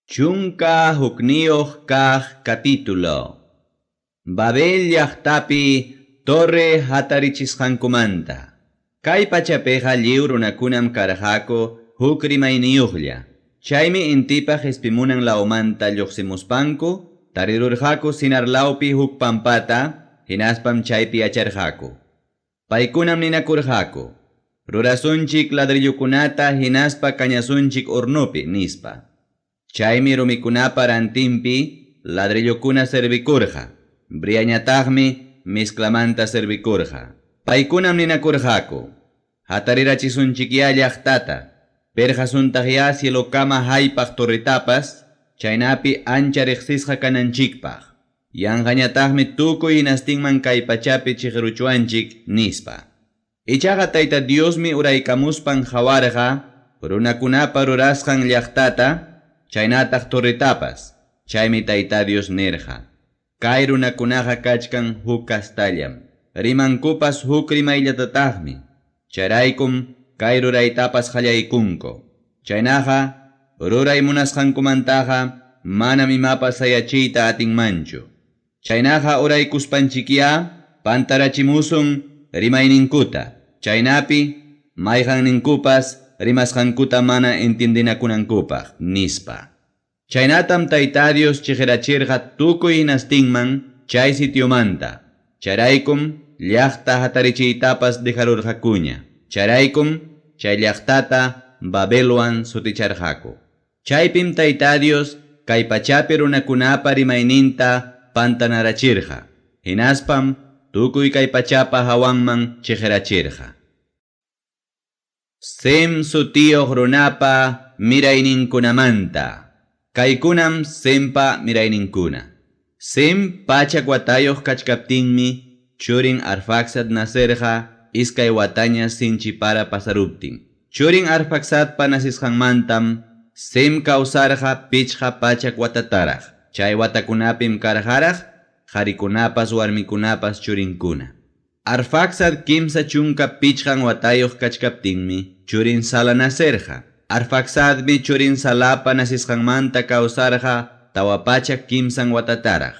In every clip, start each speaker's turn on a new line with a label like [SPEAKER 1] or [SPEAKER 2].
[SPEAKER 1] 11 kaq capítulo. Babel llaqtapi torre hatarichisqankumanta. Kay pachapiqa lliw runakunam karqaku huk rimayniyuqlla. Chaymi intipa qespimunan lawmanta lluqsimuspanku tarirurqaku Sinar lawpi huk pampata, hinaspam chaypi yacharqaku. Paykunam ninakurqaku, Rurasunchik ladrillokunata hinaspa kañasunchik hornopi, nispa. Chaymi rumikunapa rantinpi ladrillokuna servikurqa, briañataqmi mezclamanta servikurqa. Paykunam ninakurqaku, Hatarirachisunchikyá llaqtata, perqasuntaqyá cielokama haypaq torretapas, chaynapi ancha riqsisqa kananchikpaq. Yanqañataqmi tukuy hinastinman kay pachapi chiqiruchuanchik, nispa. Ichaqa Tayta Diosmi uraykamuspan qawarqa runakunapa rurasqan llaqtata, chaynataq torretapas. Chaymi Tayta Dios nirqa, Kay runakunaqa kachkan huk kastallam, rimankupas huk rimayllatataqmi, chayraykum kay ruraytapas qallaykunku. Chaynaqa, ruray munasqankumantaqa manam imapas sayachiyta atinmanchu. Chaynaqa uraykuspanchikyá pantarachimusun rimayninkuta, chaynapi mayqanninkupas rimasqankuta mana entiendenakunankupaq, nispa. Chaynatam Tayta Dios chiqirachirqa tukuy hinastinman chay sitiomanta. Chayraykum llaqta hatarichiytapas dejarurqakuña. Chayraykum chay llaqtata Babelwan suticharqaku. Chaypim Tayta Dios kay pachapi runakunapa rimayninta pantanarachirqa, hinaspam tukuy kay pachapa hawanman chiqirachirqa. Sem sutiyuq runapa mirayninkunamanta. Kaykunam Sempa mirayninkuna. Sem 100 watayuq kachkaptinmi churin Arfaxad nacerqa 2 wataña sinchi para pasaruptin. Churin Arfaxadpa nacesqanmantam Sem kawsarqa 500 watataraq. Chay watakunapim karqaraq qarikunapas warmikunapas churinkuna. Arfaxad 35 watayuq kachkaptinmi churin Sala nacerqa. Arfaxadmi churin Salapa nacesqanmanta kawsarqa 403 watataraq.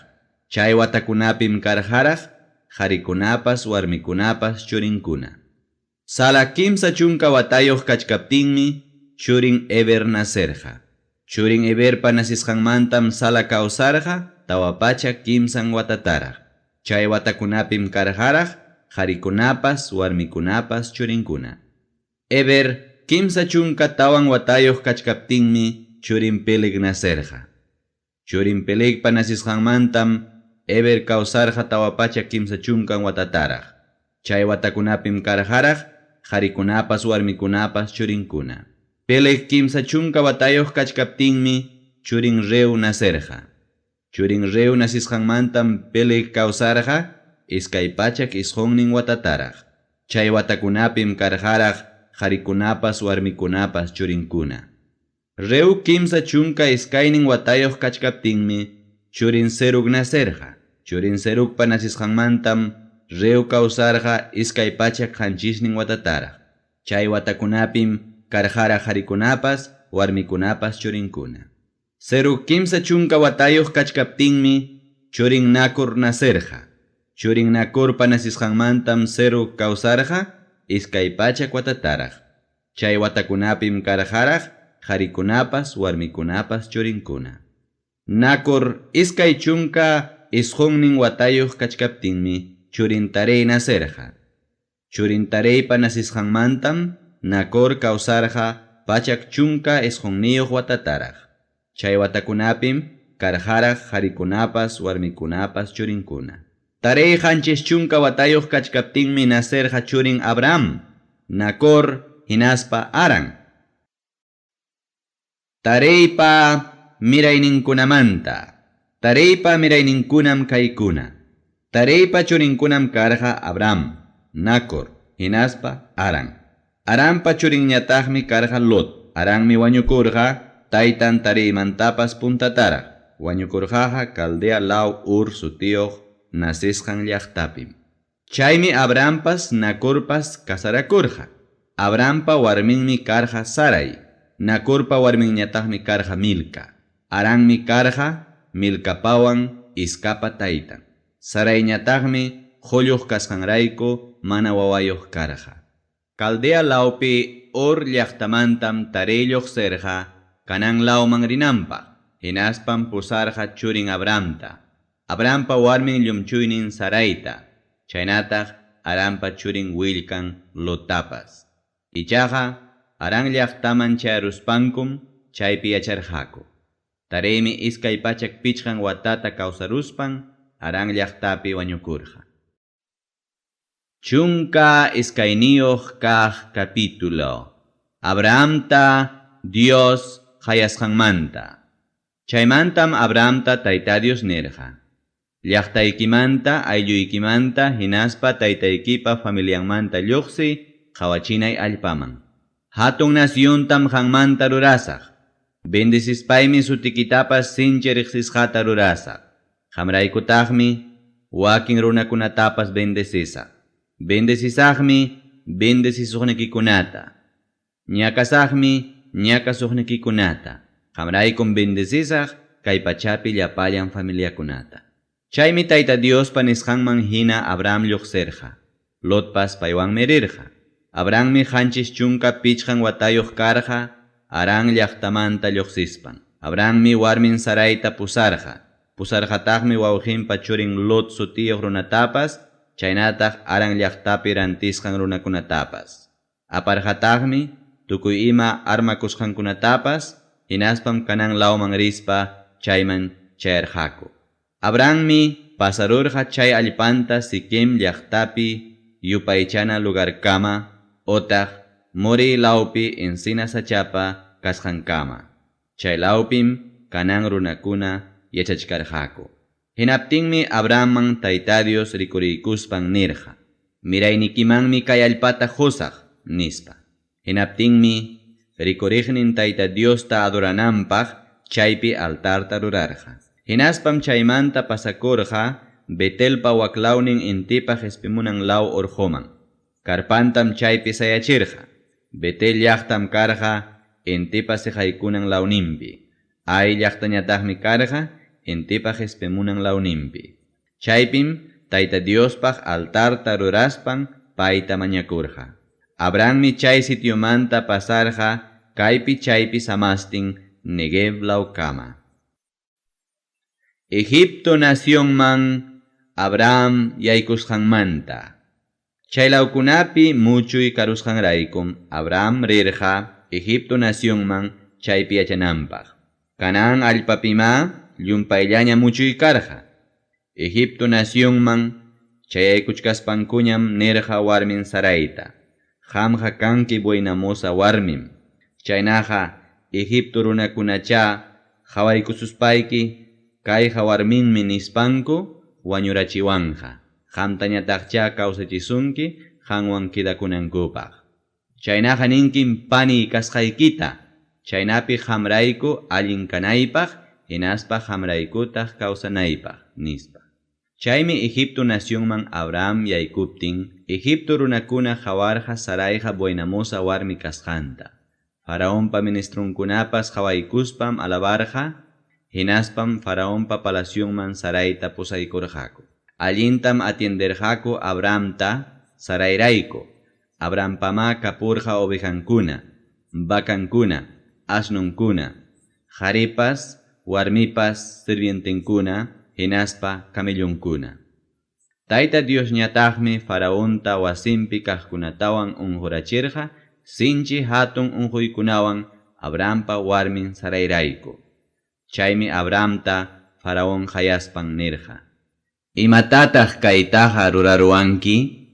[SPEAKER 1] Chay watakunapim karqaraq qarikunapas warmikunapas churinkuna. Sala 30 watayuq kachkaptinmi churin Eber nacerqa. Churin Eberpa nacesqanmantam Sala kawsarqa 403 watataraq. Chay watakunapim karqaraq qarikunapas warmikunapas churinkuna. Eber 34 watayuq kachkaptinmi churin Peleg nacerqa. Churin Pelegpa nacesqanmantam Eber kawsarqa 430 watataraq. Chay watakunapim karqaraq qarikunapas warmikunapas churinkuna. Peleg 30 watayuq kachkaptinmi churin Reu nacerqa. Churin Reu nacesqanmantam Peleg kawsarqa 290 watataraq. Chay watakunapim karqaraq qarikunapas warmikunapas churinkuna. Reu 32 watayuq kachkaptinmi churin Serug nacerqa. Churin Serugpa nacesqanmantam Reu kawsarqa 207 watataraq. Chay watakunapim karqaraq qarikunapas warmikunapas churinkuna. Serug 30 watayuq kachkaptinmi churin Nacor nacerqa. Churin Nacorpa nacesqanmantam Serug kawsarqa 200 watataraq. Chay watakunapim karqaraq qarikunapas warmikunapas churinkuna. Nacor 29 watayuq kachkaptinmi churin Taré nacerqa. Churin Tareypa nacesqanmantam Nacor kawsarqa 119 watataraq. Chay watakunapim karqaraq qarikunapas warmikunapas churinkuna. Tarey 70 watayuq kachkaptinmi nacerqa churin Abraham, Nacor hinaspa Haran. Tareypa mirayninkunamanta. Tareypa mirayninkunam kaykuna. Tareypa churinkunam karqa Abraham, Nacor, hinaspa Haran. Haranpa churinñataqmi karqa Lot. Haranmi wañukurqa taytan Tareymantapas puntataraq. Wañukurqaqa Caldea law Ur sutiyuq nacesqan llaqtapim. Chaymi Abrahampas Nacorpas casarakurqa. Abrahampa warminmi karqa Sarai. Nacorpa warminñataqmi karqa Milca. Haranmi karqa Milcapawan Iscapa taytan. Saraiñataqmi qolluq kasqanrayku mana wawayuq karqa. Caldea lawpi Ur llaqtamantam Taré lluqsirqa Canaán lawman rinanpaq, hinaspam pusarqa churin Abramta, Abrampa warmin llumchuynin Saraita, chaynataq Haranpa churin willkan Lottapas. Ichaqa Harán llaqtaman chayaruspankum chaypi yacharqaku. Tareymi 205 watata kawsaruspan Harán llaqtapi wañukurqa. 12 kaq capítulo. Abrahamta Dios qayasqanmanta. Chaymantam Abrahamta Tayta Dios nirqa: Llaqtaykimanta, aylluykimanta, hinaspa taytaykipa familianmanta lluqsiy qawachinay allpaman. Hatun naciontam qanmanta rurasaq. Bendecispaymi sutikitapas sinchi riqsisqata rurasaq. Qamraykutaqmi wakin runakunatapas bendecisaq. Bendecisaqmi bendecisuqnikikunata. Ñakasaqmi ñakasuqnikikunata. Qamraykum bendecisaq kay pachapi llapallan familiakunata. Chaymi Tayta Diospa nisqanman hina Abraham lluqsirqa. Lotpas paywanmi rirqa. Abrahammi 75 watayuq karqa Harán llaqtamanta lluqsispan. Abrahammi warmin Saraita pusarqa. Pusarqataqmi wawqinpa churin Lot sutiyuq runatapas, chaynataq Harán llaqtapi rantisqan runakunatapas. Aparqataqmi tukuy ima armakusqankunatapas, hinaspam Canaán lawman rispa chayman chayarqaku. Abrahammi pasarurqa chay allpanta Siquem llaqtapi yupaychana lugarkama otaq More lawpi encina sachapa kasqankama. Chay lawpim Canaán runakuna yachachkarqaku. Hinaptinmi Abrahamman Tayta Dios rikuriykuspan nirqa: Miraynikimanmi kay allpata qusaq, nispa. Hinaptinmi rikuriqnin Tayta Diosta adorananpaq chaypi altarta rurarqa. Hinaspam chaymanta pasakurqa Betelpa waklawnin intipa qespimunan law urquman. Karpantam chaypi sayachirqa. Betel llaqtam karqa intipa siqaykunan lawninpi. Ai llaqtañataqmi karqa intipa qespimunan lawninpi. Chaypim Tayta Diospaq altarta ruraspan payta mañakurqa. Abrahammi chay sitiomanta pasarqa kaypi chaypi samastin Negev lawkama. Egipto nacionman Abraham yaykusqanmanta. Chay lawkunapi muchuy karusqanraykum Abraham rirqa Egipto nacionman chaypi yachananpaq. Canaán allpapimá llumpayllaña muchuy karqa. Egipto nacionman chayaykuchkaspankuñam nirqa warmin Saraita: Qamqa kanki buenamosa warmim. Chaynaqa Egipto runakunachá qawaykususpayki kayqa warminmi nispanku wañurachiwanqa. Qamtañataqchá kawsachisunki qanwan quedakunankupaq. Chaynaqa ninkim pani kasqaykita, chaynapi qamrayku allin kanaypaq, hinaspa qamraykutaq kawsanaypaq, nispa. Chaymi Egipto nacionman Abraham yaykuptin, Egipto runakuna qawarqa Saraiqa buenamosa warmi kasqanta. Faraonpa ministrunkunapas qawaykuspam alabarqa, hinaspam Faraonpa palacionman Saraita pusaykurqaku. Allintam atienderqaku Abrahamta Sarairayku. Abrahampamá kapurqa ovejankuna, vacankuna, asnunkuna, qharipas, warmipas, sirvientenkuna, hinaspa camellonkuna. Tayta Diosñataqmi Faraonta wasinpi kaqkunatawan unqurachirqa sinchi hatun unquykunawan Abrahampa warmin Sarairayku. Chaymi Abrahamta Faraón qayaspan nirqa: Imatataq kaytaqa ruraruwanki?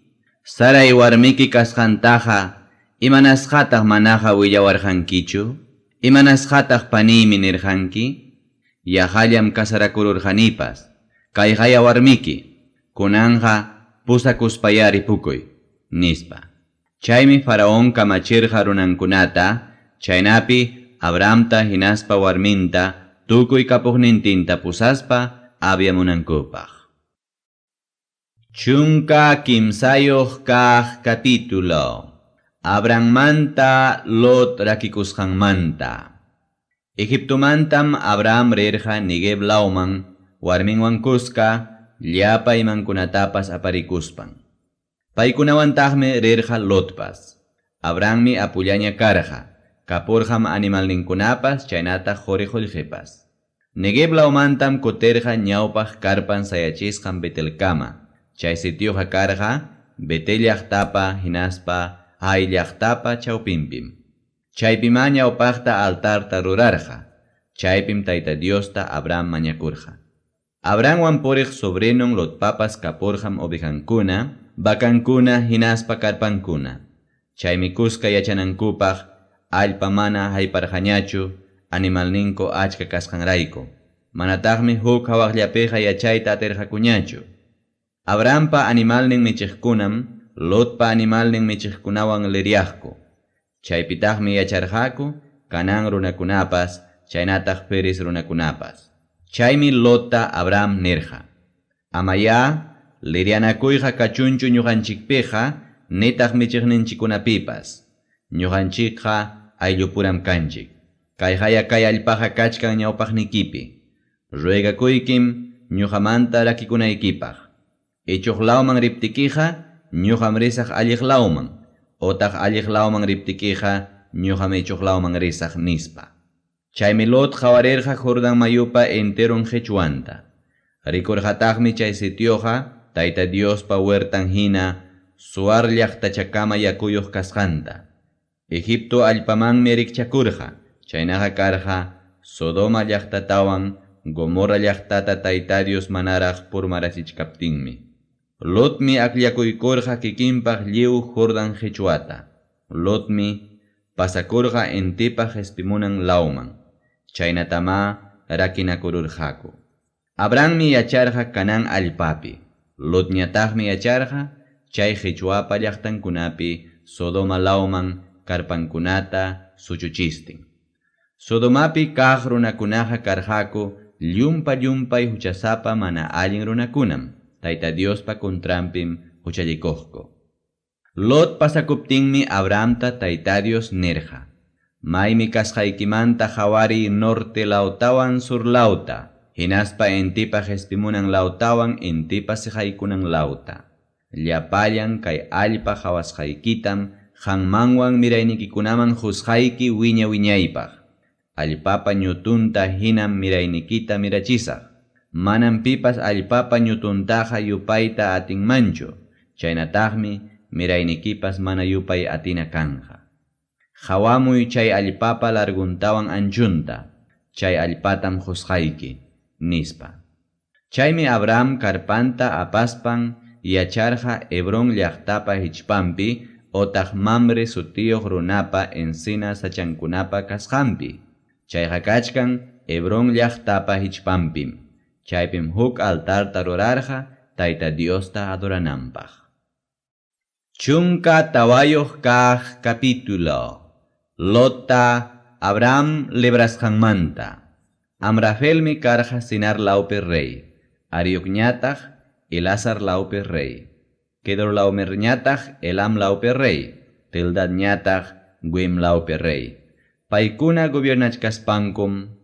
[SPEAKER 1] Sarai warmiki kasqantaqa imanasqataq manaqa willawarqankichu? Imanasqataq paniymi nirqanki? Yaqallam kasarakururqanipas. Kayqaya warmiki, kunanqa pusakuspayá ripukuy, nispa. Chaymi Faraón kamachirqa runankunata, chaynapi Abrahamta hinaspa warminta tukuy kapuqnintinta pusaspa aviamunankupaq. 13 kaq capítulo. Abrahammanta Lot rakikusqanmanta. Egiptomantam Abraham rirqa Neguev lawman warminwan kuska llapa imankunatapas aparikuspan. Paykunawantaqmi rirqa Lotpas. Abrahammi apullaña karqa, kapurqam animalninkunapas chaynataq qori-qullqipas. Neguev lawmantam kutirqa ñawpaq karpan sayachisqan Betelkama. Chay sitioqa karqa Betel llaqtapa hinaspa Hai llaqtapa chawpinpim. Chaypimá ñawpaqta altarta rurarqa. Chaypim Tayta Diosta Abraham mañakurqa. Abrahamwan puriq sobrinon Lotpapas kapurqam ovejankuna, vacankuna hinaspa karpankuna. Chaymi kuska yachanankupaq allpa mana hayparqañachu animalninku achka kasqanrayku. Manataqmi huk hawaqllapiqa yachayta atirqakuñachu. Abrahampa animalnin michiqkunam Lotpa animalnin michiqkunawan liryaqku. Chaypitaqmi yacharqaku Canaán runakunapas, chaynataq Feres runakunapas. Chaymi Lotta Abraham nirqa: Amayá liryanakuyqa kachunchu ñuqanchikpiqa nitaq michiqninchikkunapipas. Ñuqanchikqa ayllupuram kanchik. Kayqaya kay allpaqa kachkan ñawpaqnikipi. Ruegakuykim ñuqamanta rakikunaykipaq. Ichuq lawman riptikiqa ñuqam risaq alliq lawman, otaq alliq lawman riptikiqa ñuqam ichuq lawman risaq nispa. Chaymi Lot qawarirqa Jordán mayupa enteron qichwanta. Rikurqataqmi chay sitioqa Tayta Diospa huertan hina Zoar llaqtachakama yakuyuq kasqanta. Egipto allpamanmi rikchakurqa, chaynaqa karqa Sodoma llaqtatawan Gomorra llaqtata Tayta Dios manaraq purmarachichkaptinmi. Lotmi akllakuykurqa kikinpaq lliw Jordán qichwata. Lotmi pasakurqa intipa qespimunan lawman. Chaynatamá rakinakururqaku. Abrahammi yacharqa Canaán allpapi. Lotñataqmi yacharqa chay qichwapa llaqtankunapi Sodoma lawman karpankunata suchuchistin. Sodomapi kaq runakunaqa karqaku llumpa-llumpay huchasapa mana allin runakunam. Tayta Diospa contranpim huchallikuqku. Lot pasakuptinmi Abrahamta Tayta Dios nirqa: Maymi kasqaykimanta qawariy norte lawtawan sur lawta, hinaspa intipa qespimunan lawtawan intipa siqaykunan lawta. Llapallan kay allpa qawasqaykitam qanmanwan miraynikikunaman qusqayki wiña-wiñaypaq. Allpapa ñutunta hinam miraynikita mirachisaq. Manam pipas allpapa ñutuntaqa yupayta atinmanchu, chaynataqmi miraynikipas mana yupay atina kanqa. Qawamuy chay allpapa larguntawan anchunta, chay allpatam qusqayki, nispa. Chaymi Abraham karpanta apaspan yacharqa Hebrón llaqtapa hichpanpi otaq Mamre sutiyuq runapa encina sachankunapa kasqanpi. Chayqa kachkan Hebrón llaqtapa hichpanpim. Chaypim huk altarta rurarqa Tayta Diosta adorananpaq. 14 kaq capítulo. Lotta Abraham librasqanmanta. Amrafelmi karqa Sinar lawpi rey, Ariocñataq Elazar lawpi rey, Kedorlaomerñataq Elam lawpi rey, Tildadñataq Guim lawpi rey. Paykuna gobiernachkaspankum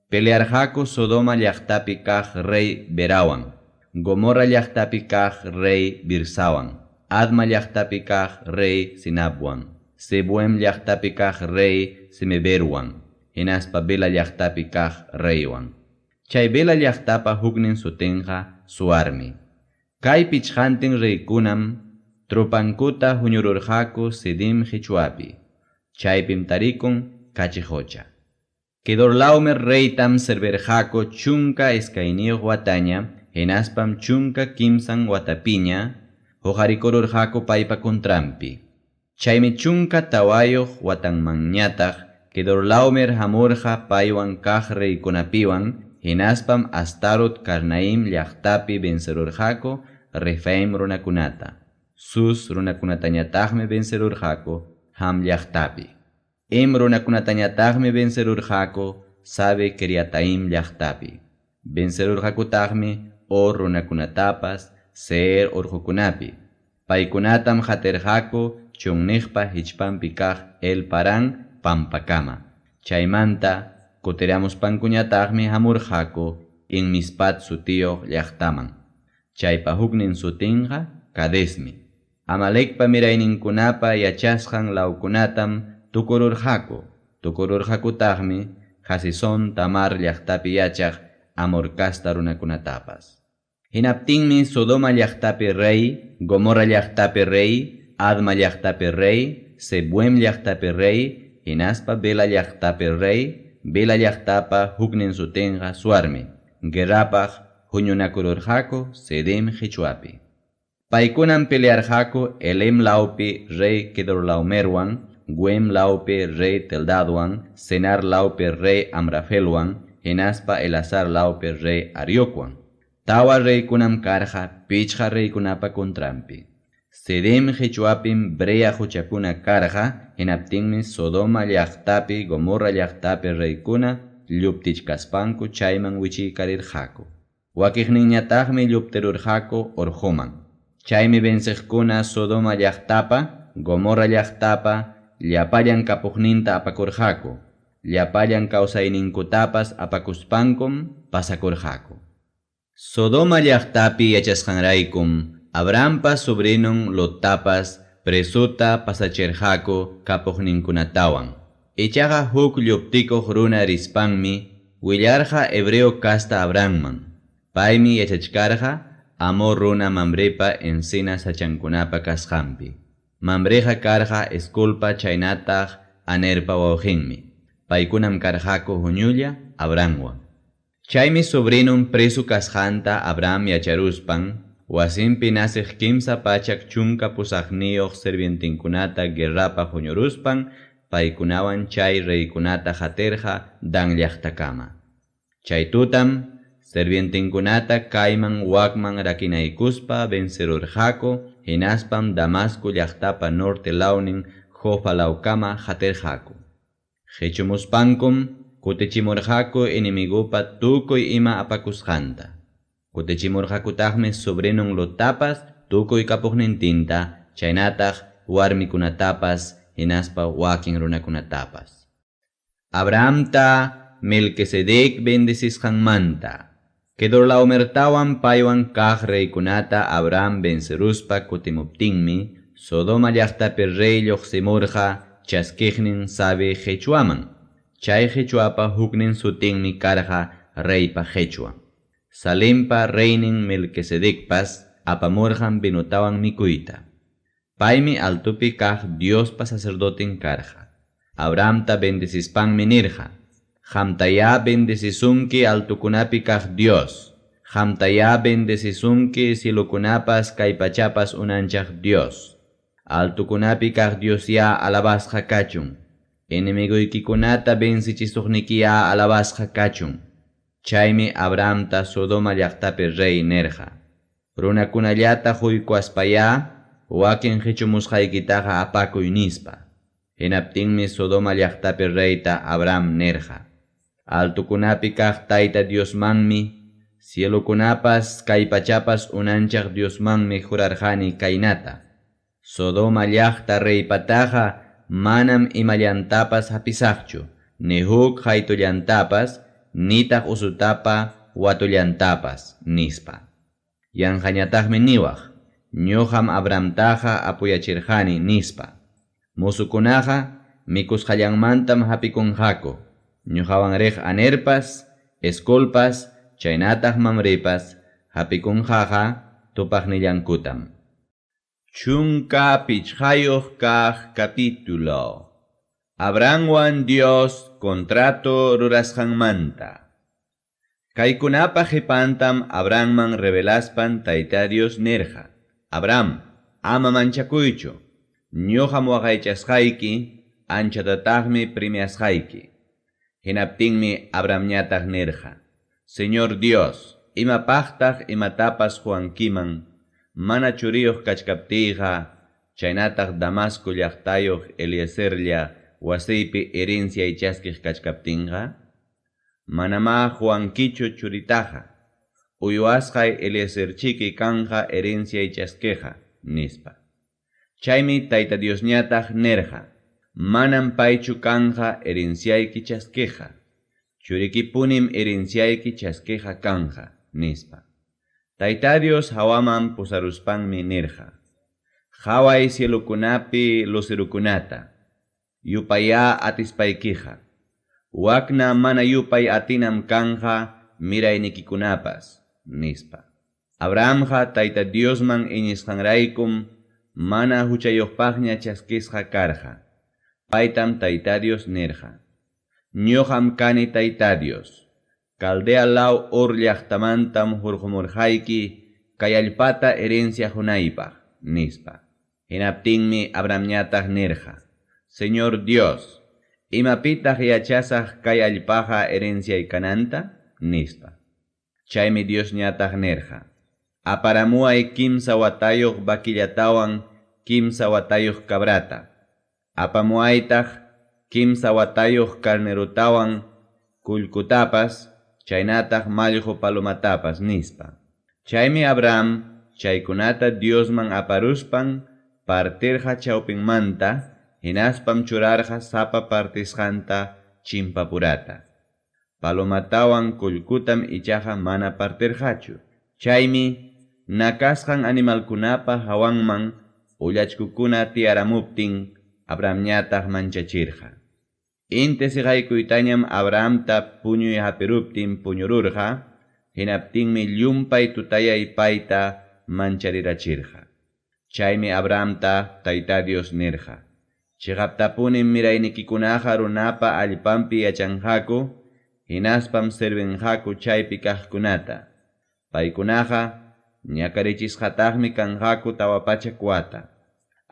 [SPEAKER 1] pelearqaku Sodoma llaqtapi kaq rey Berawan, Gomorra llaqtapi kaq rey Birsawan, Adma llaqtapi kaq rey Sinabwan, Zeboim llaqtapi kaq rey Semeberwan, hinaspa Bela llaqtapi kaq reywan. Chay Bela llaqtapa huknin sutinqa Zoarmi. Kay pichqantin reykunam tropankuta huñururqaku Sidim qichwapi. Chaypim tarikun Kachi Qocha. Kedorlaomer reytam servirqaku 12 wataña, hinaspam 13 watapiña huqarikururqaku paypa contranpi. Chaymi 14 watanmanñataq Kedorlaomer hamurqa paywan kaq reykunapiwan, hinaspam Astarot Karnaim llaqtapi vencerurqaku Refaim runakunata. Sus runakunatañataqmi vencerurqaku Ham llaqtapi. Em runakunatañataqmi vencerurqaku Sabe Kiriataim llaqtapi. Vencerurqakutaqmi Or runakunatapas Seir urqukunapi. Paykunatam qatirqaku chunniqpa hichpanpi kaq El Parán pampakama. Chaymanta Kutiramuspankuñataqmi hamurqaku En-mispat sutiyuq llaqtaman. Chaypa huknin sutinqa Cadesmi. Amalecpa mirayninkunapa yachasqan lawkunatam tukururqaku. Tukururqakutaqmi Hazezon Tamar llaqtapi yachaq Amor casta runakunatapas. Hinaptinmi Sodoma llaqtapi rey, Gomorra llaqtapi rey, Adma llaqtapi rey, Zeboim llaqtapi rey, hinaspa Bela llaqtapi rey, Bela llaqtapa huknin sutinqa Zoarmi, guerrapaq huñunakururqaku Sidim qechwapi. Paykunam pelearqaku Elam lawpi rey Kedorlaomerwan, Goim lawpi rey Tildadwan, Sinar lawpi rey Amrafelwan, hinaspa Elasar lawpi rey Ariocwan. Tawa reykunam karqa pichqa reykunapa contranpi. Sidim qechwapim Brea qochakuna karqa, hinaptinmi Sodoma llaqtapi, Gomorra llaqtapi reykuna lluptichkaspanku chayman wichiykarirqaku. Wakiqninñataqmi lluptirurqaku orqoman. Chaymi venceqkuna Sodoma llaqtapa, Gomorra llaqtapa, llapallan kapuqninta apakurqaku. Llapallan kawsayninkutapas apakuspankum pasakurqaku. Sodoma llaqtapi yachasqanraykum Abrahampa sobrinon Lottapas presota pasachirqaku kapuqninkunatawan. Ichaqa huk lluptikuq runa rispanmi willarqa hebreo casta Abrahamman. Paymi yachachkarqa Amor runa Mamrepa encina sachankunapa kasqanpi. Mamreqa karqa Escolpa chaynataq Anerpa wawqinmi. Paykunam karqaku huñulla Abrahamwan. Chaymi sobrinon preso kasqanta Abraham yacharuspan wasinpi naciq 318 sirvientinkunata guerrapaq huñuruspan paykunawan chay reykunata qatirqa Dan llaqtakama. Chay tutam sirvientinkunata kayman wakman rakinaykuspa vencerurqaku, hinaspam Damasco llaqtapa norte lawnin Jofa lawkama qatirqaku. Qichumuspankum kutichimurqaku enemigupa tukuy ima apakusqanta. Kutichimurqakutaqmi sobrinon Lottapas tukuy kapuqnintinta, chaynataq warmikunatapas hinaspa wakin runakunatapas. Abrahamta Melquisedec bendecisqanmanta. Kedorlaomertawan paywan kaq reykunata Abraham venceruspa kutimuptinmi, Sodoma llaqtapi rey lluqsimurqa chaskiqnin Sabe qechwaman. Chay qechwapa huknin sutinmi karqa reypa qechwan. Salempa reynin Melquisedecpas apamurqan vinotawan mikuyta. Paymi altopi kaq Diospa sacerdotin karqa. Abrahamta bendecispanmi nirqa: Qamtayá bendecisunki altokunapi kaq Dios. Qamtayá bendecisunki cielokunapas kay pachapas unanchaq Dios. Altokunapi kaq Diosyá alabasqa kachun. Enemiguykikunata vencichisuqnikiyá alabasqa kachun. Chaymi Abrahamta Sodoma llaqtapi rey nirqa: Runakunallata huykuaspayá wakin qichumusqaykitaqa apakuy nispa. Hinaptinmi Sodoma llaqtapi reyta Abraham nirqa: Altokunapi kaq Tayta Diosmanmi, cielokunapas kay pachapas unanchaq Diosmanmi jurarqani kaynata: Sodoma llaqta reypataqa manam imallantapas hapisaqchu, ni huk haytullantapas, nitaq usutapa watullantapas, nispa. Yanqañataqmi niwaq: Ñuqam Abrahamtaqa apuyachirqani, nispa. Musukunaqa mikusqallanmantam hapikunqaku. Ñuqawan riq Anerpas, Escolpas, chaynataq Mamrepas hapikunqaqa tupaqnillankutam. 15 kaq capítulo. Abrahamwan Dios contrato rurasqanmanta. Kaykunapa qipantam Abrahamman revelaspan Tayta Dios nirqa: Abraham, ama manchakuychu. Ñuqam waqaychasqayki, anchatataqmi premiasqayki. Hinaptinmi Abrahamñataq nirqa: Señor Dios, imapaqtaq imatapas quwankiman, mana churiyuq kachkaptiyqa, chaynataq Damasco llaqtayuq Eliezerlla wasiypi herenciay chaskiq kachkaptinqa? Manamá quwankichu churitaqa. Uywasqay Eliezerchiki kanqa herenciay chaskiqa, nispa. Chaymi Tayta Diosñataq nirqa: Manam paychu kanqa herenciayki chaskiqa. Churikipunim herenciayki chaskiqa kanqa, nispa. Tayta Dios hawaman pusaruspanmi nirqa, Qaway cielokunapi lucerokunata, yupayá atispaykiqa. Wakna mana yupay atinam kanqa miraynikikunapas, nispa. Abrahamqa Tayta Diosman iñisqanraykum mana huchayuqpaqña chaskisqa karqa. Paytam Tayta Dios nirqa, Ñoqam kani Tayta Dios. Caldea law Ur llaqtamantam hurqumurqayki kay allpata herencia qunaypaq, nispa. Hinaptinmi Abrahamñataq nirqa, Señor Dios, imapitaq yachasaq kay allpaqa herenciay kananta? nispa. Chaymi Diosñataq nirqa, Aparamuway kimsa watayuq vaquillatawan kimsa watayuq cabrata. Apamuwaytaq kimsa watayuq carnerotawan kullkutapas, chaynataq mallqu palomatapas, nispa. Chaymi Abraham chaykunata Diosman aparuspan partirqa chawpinmanta, hinaspam churarqa sapa partisqanta chimpapurata. Palomatawan kullkutam ichaqa mana partirqachu. Chaymi nakasqan animalkunapa hawanman ullachkukuna tiyaramuptin Abrahamñataq manchachirqa. Inti siqaykuytañam Abrahamta puñuy hapiruptin puñururqa, hinaptinmi llumpay tutayay payta mancharirachirqa. Chaymi Abrahamta Tayta Dios nirqa, Chiqaptapunim miraynikikunaqa runapa allpanpi yachanqaku, hinaspam servinqaku chaypi kaqkunata. Paykunaqa ñakarichisqataqmi kanqaku 400 wata.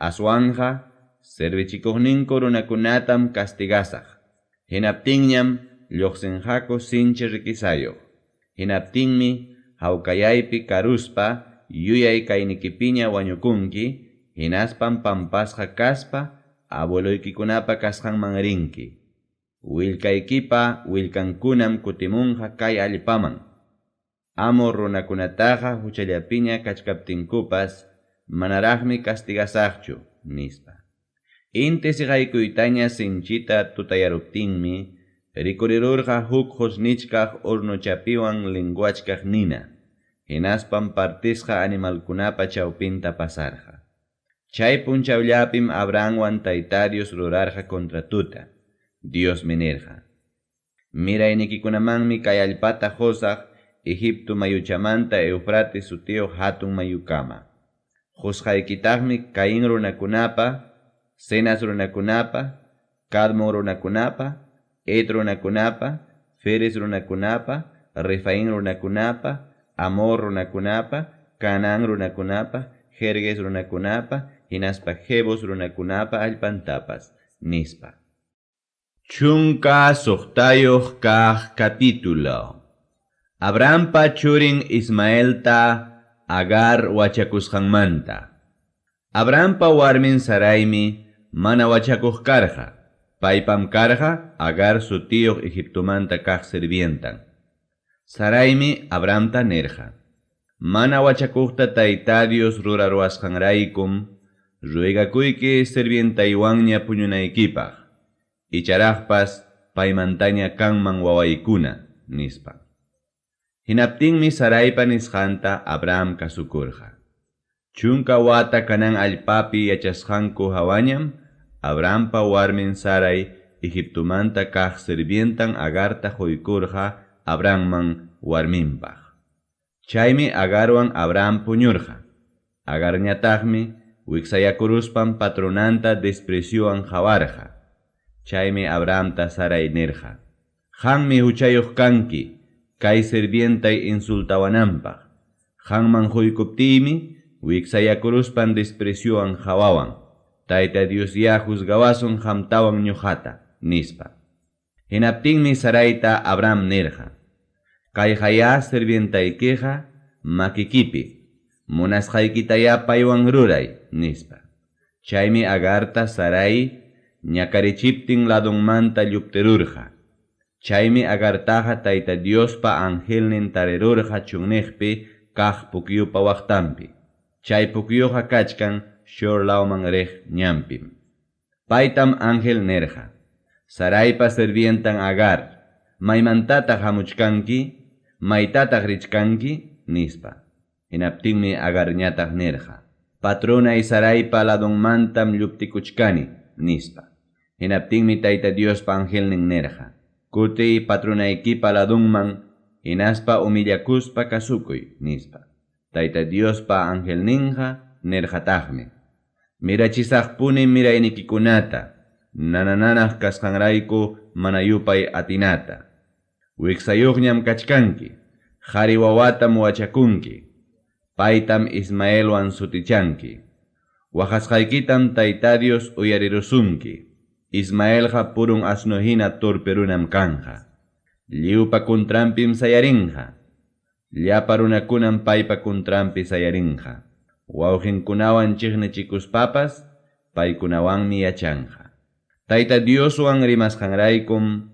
[SPEAKER 1] Aswanqa servichikuqninku runakunatam castigasaq. Hinaptinñam lluqsinqaku sinchi riquezayuq. Hinaptinmi hawkayaypi karuspa yuyay kaynikipiña wañukunki, hinaspam pampasqa kaspa abueloykikunapa kasqanman rinki. Willkaykipa willkankunam kutimunqa kay allpaman. Amor runakunataqa huchallapiña kachkaptinkupas manaraqmi castigasaqchu, nispa. Inti siqaykuytaña sinchita tutayaruptinmi rikurirurqa huk qusnichkaq hornochapiwan lenguachkaq nina, hinaspam partisqa animalkunapa chawpinta pasarqa. Chay punchawllapim Abrahamwan Tayta Dios rurarqa contratuta. Diosmi nirqa, Miraynikikunamanmi kay allpata qusaq Egipto mayuchamanta Eufrates sutiyuq hatun mayukama. Qusqaykitaqmi Caín runakunapa, Cenas runakunapa, Cadmon runakunapa, Et runakunapa, Feres runakunapa, Refaín runakunapa, Amor runakunapa, Canaán runakunapa, Jergues runakunapa, hinaspa Jebus runakunapa allpantapas, nispa. 16 kaq capítulo. Abrahampa churin Ismaelta Agar wachakusqanmanta. Abrahampa warmin Saraimi mana wachakuq karqa. Paypam karqa Agar sutiyuq Egiptomanta kaq sirvientan. Saraimi Abrahamta nirqa, Mana wachakuqta Tayta Dios ruraruwasqanraykum, ruegakuyki sirvientaywanña puñunaykipaq, icharaqpas paymantaña kanman wawaykuna, nispa. Hinaptinmi Saraipa nisqanta Abraham kasukurqa. 10 wata Canaán allpapi yachasqanku hawañam Abrahampa warmin Sarai Egiptomanta kaq sirvientan Agarta quykurqa Abrahamman warminpaq. Chaymi Agarwan Abraham puñurqa. Agarñataqmi wiksayakuruspan patronanta despreciuwan qawarqa. Chaymi Abrahamta Sarai nirqa, Qammi huchayuq kanki kay sirvientay insultawananpaq. Qamman quykuptiymi wiksayakuruspan despreciuwan qawawan. Tayta Dios ya juzgawasun qamtawan ñuqata, nispa. Hinaptinmi Saraita Abraham nirqa, Kayqayá sirvientaykiqa makikipi, munasqaykitayá paywan ruray, nispa. Chaymi Agarta Sarai ñakarichiptin ladunmanta lluptirurqa. Chaymi Agartaqa Tayta Diospa angelnin tarirurqa chunniqpi kaq pukyupa waqtanpi. Chay pukyuqa kachkan Shur lawman riq ñanpim. Paytam ángel nirqa, Saraipa sirvientan Agar, Maymantataq hamuchkanki? Maytataq richkanki? nispa. Hinaptinmi Agarñataq nirqa, Patronay Saraipa ladonmantam lluptikuchkani, nispa. Hinaptinmi Tayta Diospa angelnin nirqa, Kutiy patronaykipa ladonman hinaspa humillakuspa kasukuy, nispa. Tayta Diospa angelninqa nirqataqmi, Mirachisaqpunim miraynikikunata, nana-nanaq kasqanrayku mana yupay atinata. Wiksayuqñam kachkanki, qari wawatam wachakunki, paytam Ismaelwan sutichanki. Waqasqaykitam Tayta Dios uyarirusunki, Ismaelqa purun asno hina torpe runam kanqa. Lliwpa contranpim sayarinqa, llapa runakunam paypa contranpi sayarinqa. Wawqinkunawan chiqnichikuspapas paykunawanmi yachanqa. Tayta Dioswan rimasqanraykum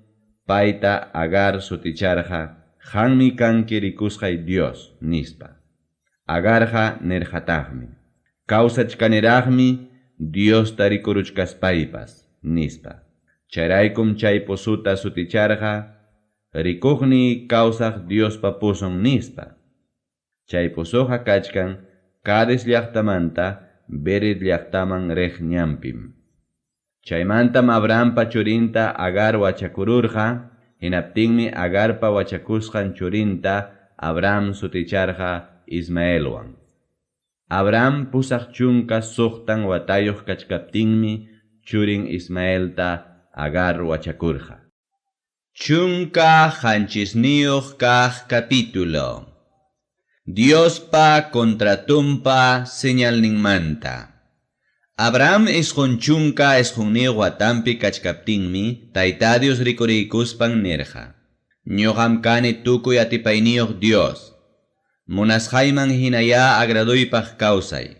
[SPEAKER 1] payta Agar suticharqa, Qanmi kanki rikusqay Dios, nispa. Agarqa nirqataqmi, Kawsachkaniraqmi Diosta rikuruchkaspaypas, nispa. Chayraykum chay pozuta suticharqa, Rikuqniy kawsaq Diospa pozon, nispa. Chay pozoqa kachkan Cades llaqtamanta Bered llaqtaman riq ñanpim. Chaymantam Abrahampa churinta Agar wachakururqa, hinaptinmi Agarpa wachakusqan churinta Abraham suticharqa Ismaelwan. Abraham 86 watayuq kachkaptinmi churin Ismaelta Agar wachakurqa. 17 kaq capítulo. Diospa contratonpa señalninmanta. Abraham 99 watanpi kachkaptinmi Tayta Dios rikuriykuspan nirqa, Ñuqam kani tukuy atipayniyuq Dios. Munasqayman hinayá agraduypaq kawsay.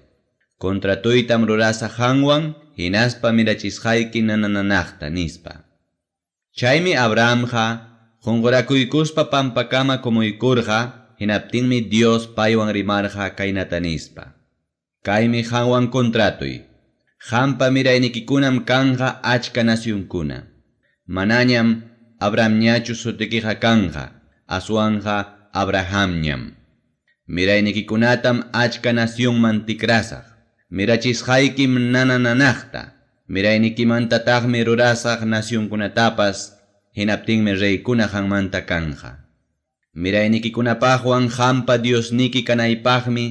[SPEAKER 1] Contratoytam rurasaq qanwan hinaspa mirachisqayki nana-nanaqta, nispa. Chaymi Abrahamqa qunqurakuykuspa pampakama kumuykurqa, hinaptinmi Dios paywan rimarqa kaynata nispa, Kaymi qanwan contratoy. Qampa miraynikikunam kanqa achka nacionkuna. Manañam Abrahamñachu sutikiqa kanqa, aswanqa Abrahamñam. Miraynikikunatam achka nacionman tikrasaq. Mirachisqaykim nana-nanaqta. Miraynikimantataqmi rurasaq nacionkunatapas, hinaptinmi reykuna qanmanta kanqa. Miraynikikunapaqwan qampa Diosniki kanaypaqmi,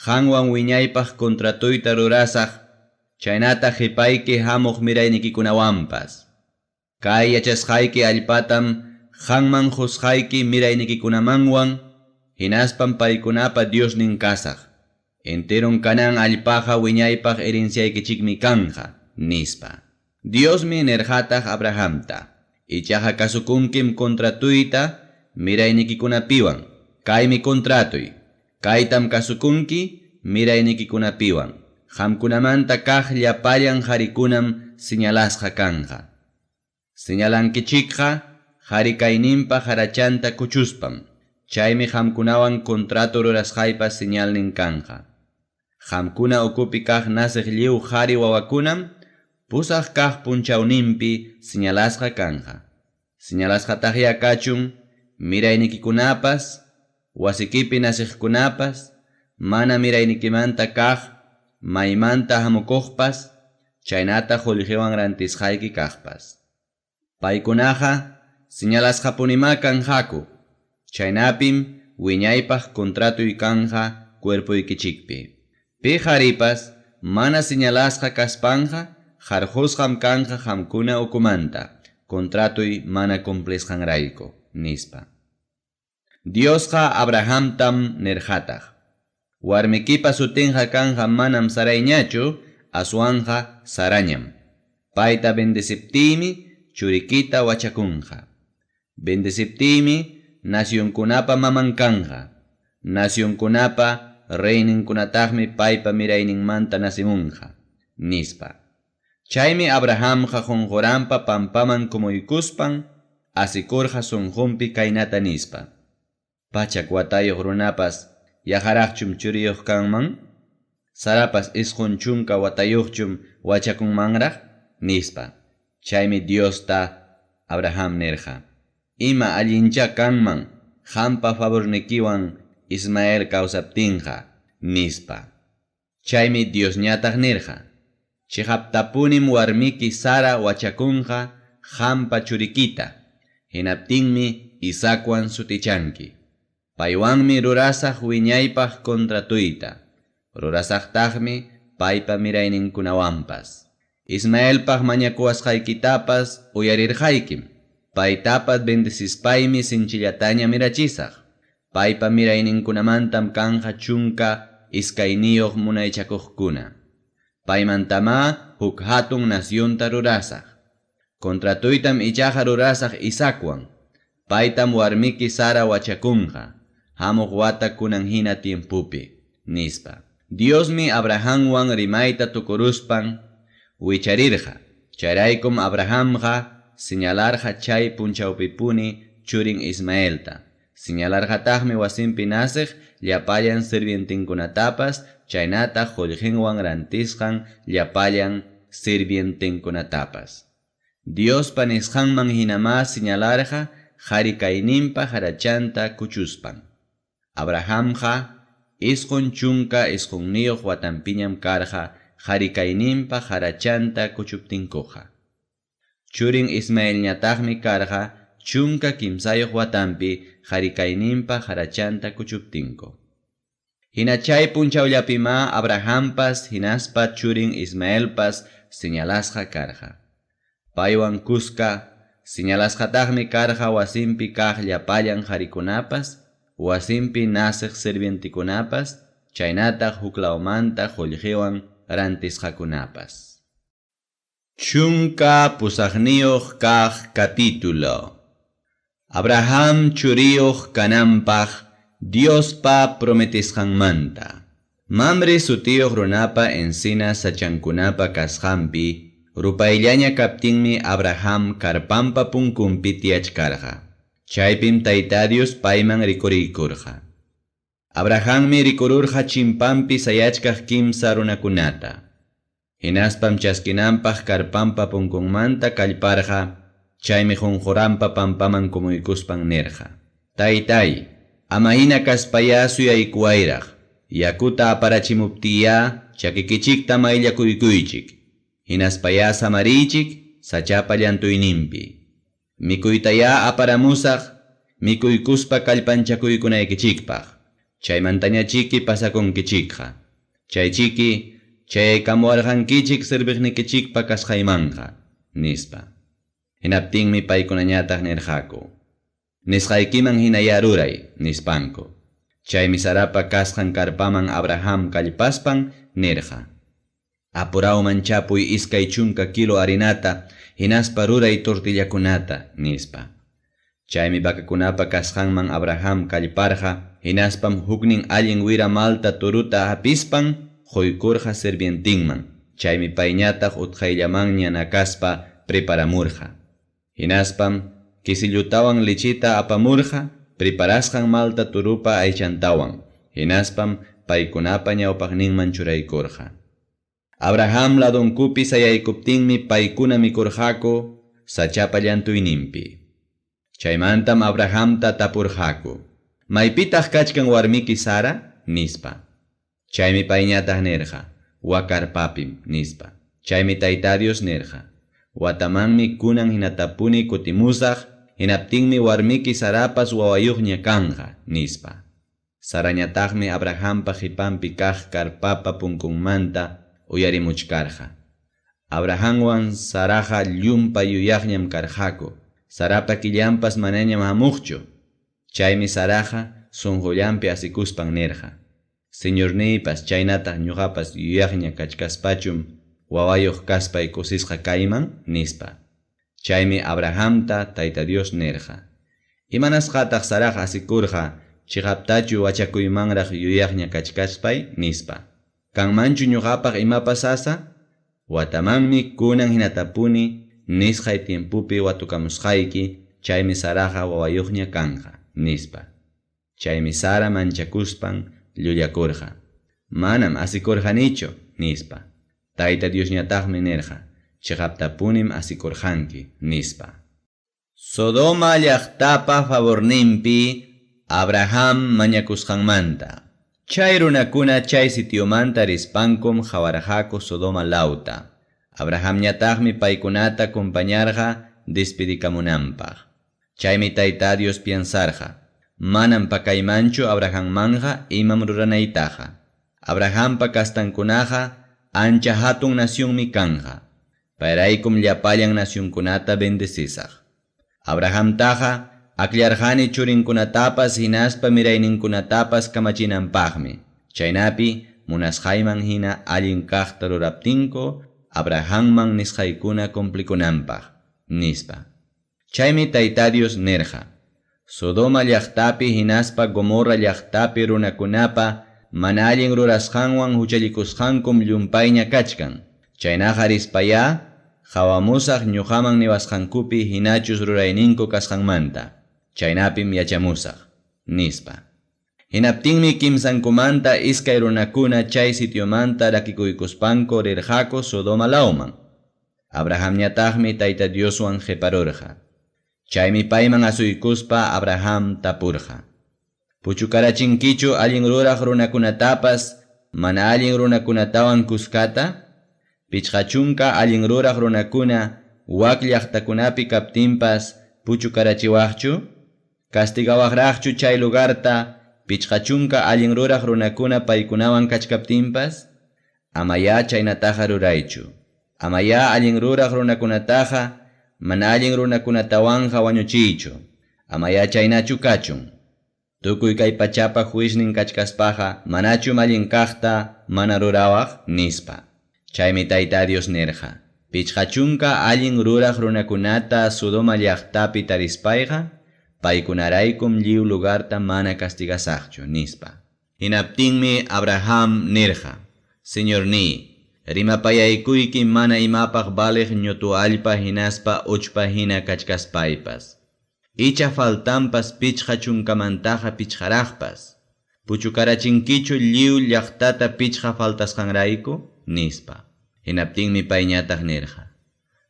[SPEAKER 1] qanwan wiñaypaq contratoyta rurasaq, chaynataq qipayki hamuq miraynikikunawanpas. Kay yachasqayki allpatam qanman qusqayki miraynikikunamanwan, hinaspam paykunapa Diosnin kasaq. Enteron Canaán allpaqa wiñaypaq herenciaykichikmi kanqa, nispa. Diosmi nirqataq Abrahamta, Ichaqa kasukunkim contratoyta miraynikikunapiwan. Kaymi contratoy. Kaytam kasukunki miraynikikunapiwan. Qamkunamanta kaq llapallan qarikunam señalasqa kanqa. Señalankichikqa qari kayninpa qarachanta kuchuspam. Chaymi qamkunawan contrato rurasqaypa señalnin kanqa. Qamkuna ukupi kaq naceq lliw qari wawakunam 8 kaq punchawninpi señalasqa kanqa. Señalasqataqyá kachun miraynikikunapas, wasikipi naceqkunapas, mana miraynikimanta kaq, maymanta hamukuqpas, chaynataq qullqiwan rantisqayki kaqpas. Paykunaqa señalasqapunimá kanqaku, chaynapim wiñaypaq contratoy kanqa cuerpoykichikpi. Pi qaripas mana señalasqa kaspanqa qarqusqam kanqa qamkuna ukumanta, contratoy mana cumplisqanrayku, nispa. Diosqa Abrahamtam nirqataq, Warmikipa sutinqa kanqa manam Saraiñachu, aswanqa Sarañam. Payta bendeciptiymi churikita wachakunqa. Bendeciptiymi nacionkunapa maman kanqa. Nacionkunapa reyninkunataqmi paypa mirayninmanta nacimunqa, nispa. Chaymi Abrahamqa qunquranpa pampaman kumuykuspan asikurqa sunqunpi kaynata nispa, 100 watayuq runapas yaqaraqchum churiyuq kanman? Sarapas 90 watayuqchum wachakunmanraq? nispa. Chaymi Diosta Abraham nirqa, Ima allinchá kanman qampa favornikiwan Ismael kawsaptinqa, nispa. Chaymi Diosñataq nirqa, Cheqaptapunim warmiki Sara wachakunqa qampa churikita, hinaptinmi Isaacwan sutichanki. Paywanmi rurasaq wiñaypaq contratoyta, rurasaqtaqmi paypa mirayninkunawanpas. Ismaelpaq mañakuwasqaykitapas uyarirqaykim, paytapas bendecispaymi sinchillataña mirachisaq. Paypa mirayninkunamantam kanqa 12 munaychakuqkuna. Paymantamá huk hatun nacionta rurasaq. Contratoytam ichaqa rurasaq Isaacwan. Paytam warmiki Sara wachakunqa, hamuq wata kunan hina tiempopi, nispa. Diosmi Abrahamwan rimayta tukuruspan wicharirqa. Chayraykum Abrahamqa señalarqa chay punchawpipuni churin Ismaelta. Señalarqataqmi wasinpi naceq llapallan sirvientenkunatapas chaynataq qollqenwan rantisqan llapallan sirvientenkunatapas. Diospa nisqanman hinamá señalarqa qari kayninpa qarachanta kuchuspan. Abrahamqa 99 watanpiñam karqa qari kayninpa qarachanta kuchuptinkuqa. Churin Ismaelñataqmi karqa 13 watanpi qari kayninpa qarachanta kuchuptinku. Hina chay punchawllapimá Abrahampas hinaspa churin Ismaelpas señalasqa karqa. Paywan kuska señalasqataqmi karqa wasinpi kaq llapallan qarikunapas, wasinpi naceq sirvientekunapas, chaynataq huklawmanta qollqewan rantisqakunapas. 18 kaq capítulo. Abraham churiyuq kananpaq Diospa prometesqanmanta. Mamre sutiyuq runapa encina sachankunapa kasqanpi rupayllaña kaptinmi Abraham karpanpa punkunpi tiyachkarqa. Chaypim Tayta Dios payman rikuriykurqa. Abrahammi rikururqa chimpanpi sayachkaq kimsa runakunata. Hinaspam chaskinanpaq karpanpa punkunmanta kallparqa, chaymi qunquranpa pampaman kumuykuspan nirqa: Taytay, ama hina kaspayá suyaykuwayraq, yakuta aparachimuptiyá chakikichikta mayllakuykuychik, hinaspayá samariychik sachapa llantuyninpi. Mikuytayá aparamusaq, mikuykuspa kallpanchakuykunaykichikpaq, chaymantañachiki pasakunkichikqa. Chaychiki chayaykamuwarqankichik serviqnikichikpa kasqaymanqa, nispa. Hinaptinmi paykunañataq nirqaku: Nisqaykiman hinayá ruray, nispanku. Chaymi Sarapa kasqan karpaman Abraham kallpaspan nirqa: Apurawman chapuy 20 kilo harinata, hinaspa ruray tortillakunata, nispa. Chaymi vacakunapa kasqanman Abraham kallparqa, hinaspam huknin allin wira malta turuta hapispan qoykurqa sirvientinman. Chaymi payñataq utqayllamanña nakaspa preparamurqa. Hinaspam kisillutawan lichita apamurqa preparasqan malta turupa aychantawan. Hinaspam paykunapa ñawpaqninman churaykurqa. Abraham ladonkupi sayaykuptinmi paykuna mikurqaku sachapa llantuyninpi. Chaymantam Abrahamta tapurqaku: Maypitaq kachkan warmiki Sara? Nispa. Chaymi payñataq nirqa: Wakarpapim, nispa. Chaymi Tayta Dios nirqa: Watamanmi kunan hinatapuni kutimusaq, hinaptinmi warmiki Sarapas wawayuqña kanqa, nispa. Sarañataqmi Abrahampa qipanpi kaq karpapa punkunmanta uyarimuchkarqa. Abrahamwan Saraqa llumpay yuyaqñam karqaku. Sarapa killanpas manañam hamuqchu. Chaymi Saraqa sunqullanpi asikuspan nirqa: Señorniypas chaynataq ñuqapas yuyaqña kachkaspachum wawayuq kaspay kusisqa kayman, nispa. Chaymi Abrahamta Tayta Dios nirqa: Imanasqataq Saraqa asikurqa chiqaptachu wachakuymanraq yuyaqña kachkaspay, nispa. Kanmanchu ñuqapaq imapas sasa? Watamanmi kunan hinatapuni nisqay tiempopi watukamusqayki, chaymi Saraqa wawayuqña kanqa, nispa. Chaymi Sara manchakuspan llullakurqa: Manam asikurqanichu, nispa. Tayta Diosñataqmi nirqa: Chiqaptapunim asikurqanki, nispa. Sodoma llaqtapa favorninpi Abraham mañakusqanmanta. Chay runakuna chay sitiomanta rispankum qawarqaku Sodoma lawta. Abrahamñataqmi paykunata compañarqa despedikamunanpaq. Chaymi Tayta Dios piensarqa: Manam pakaymanchu Abrahammanqa imam ruranaytaqa. Abrahampa castankunaqa ancha hatun nacionmi kanqa. Payraykum llapallan nacionkunata bendecisaq. Abrahamtaqa akllarqani churinkunatapas hinaspa mirayninkunatapas kamachinanpaqmi. Chaynapi munasqayman hina allin kaqta ruraptinku Abrahamman nisqaykuna cumplikunanpaq, nispa. Chaymi Tayta Dios nirqa: Sodoma llaqtapi hinaspa Gomorra llaqtapi runakunapa mana allin rurasqanwan huchallikusqankum llumpayña kachkan. Chaynaqa rispayá qawamusaq ñuqaman niwasqankupi hinachus rurayninku kasqanmanta. Chaynapim yachamusaq, nispa. Hinaptinmi kimsankumanta iskay runakuna chay sitiomanta rakikuykuspanku rirqaku Sodoma lawman. Abrahamñataqmi Tayta Dioswan qeparurqa. Chaymi payman asuykuspa Abraham tapurqa: Puchukarachinkichu allin ruraq runakunatapas mana allin runakunatawan kuskata? 50 allin ruraq runakuna wak llaqtakunapi kaptinpas puchukarachiwaqchu? Castigawaqraqchu chay lugarta 50 allin ruraq runakuna paykunawan kachkaptinpas? Amayá chaynataqa ruraychu. Amayá allin ruraq runakunataqa mana allin runakunatawanqa wañuchiychu. Amayá chaynachu kachun. Tukuy kay pachapa juiznin kachkaspaqa manachum allin kaqta mana rurawaq, nispa. Chaymi Tayta Dios nirqa: 50 allin ruraq runakunata Sodoma llaqtapi tarispayqa paykunaraykum lliw lugarta mana castigasaqchu, nispa. Hinaptinmi Abraham nirqa: Señorní, rimapayaykuyki mana imapaq valeq ñutu allpa hinaspa uchpa hina kachkaspaypas. Icha faltanpas 50mantaqa 5raqpas. Puchukarachinkichu lliw llaqtata 5 faltasqanrayku, nispa. Hinaptinmi payñataq nirqa: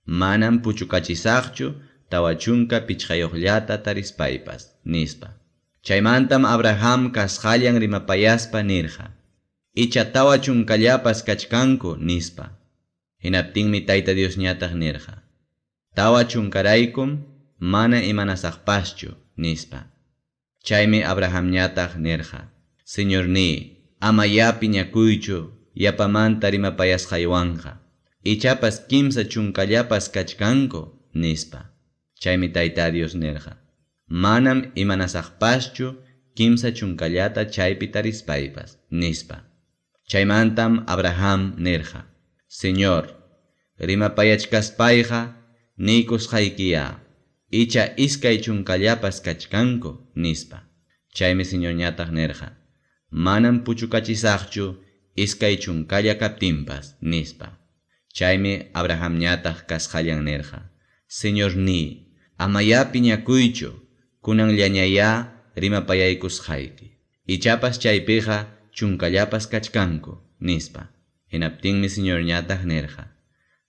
[SPEAKER 1] Manam puchukachisaqchu 45llata tarispaypas, nispa. Chaymantam Abraham kasqallan rimapayaspa nirqa: Icha 40llapas kachkanku, nispa. Hinaptinmi Tayta Diosñataq nirqa: 40raykum mana imanasaqpaschu, nispa. Chaymi Abrahamñataq nirqa: Señorní, amayá piñakuychu yapamanta rimapayasqaywanqa. Ichapas 30llapas kachkanku, nispa. Chaymi Tayta Dios nirqa: Manam imanasaqpaschu 30llata chaypi tarispaypas, nispa. Chaymantam Abraham nirqa: Señor, rimapayachkaspayqa niykusqaykiya, icha 20llapas kachkanku, nispa. Chaymi Señorñataq nirqa: Manam puchukachisaqchu 20lla kaptinpas, nispa. Chaymi Abrahamñataq kasqallan nirqa: Señorní, amayá piñakuychu, kunanllañayá rimapayaykusqayki. Ichapas chaypiqa 10llapas kachkanku, nispa. Hinaptinmi Señorñataq nirqa: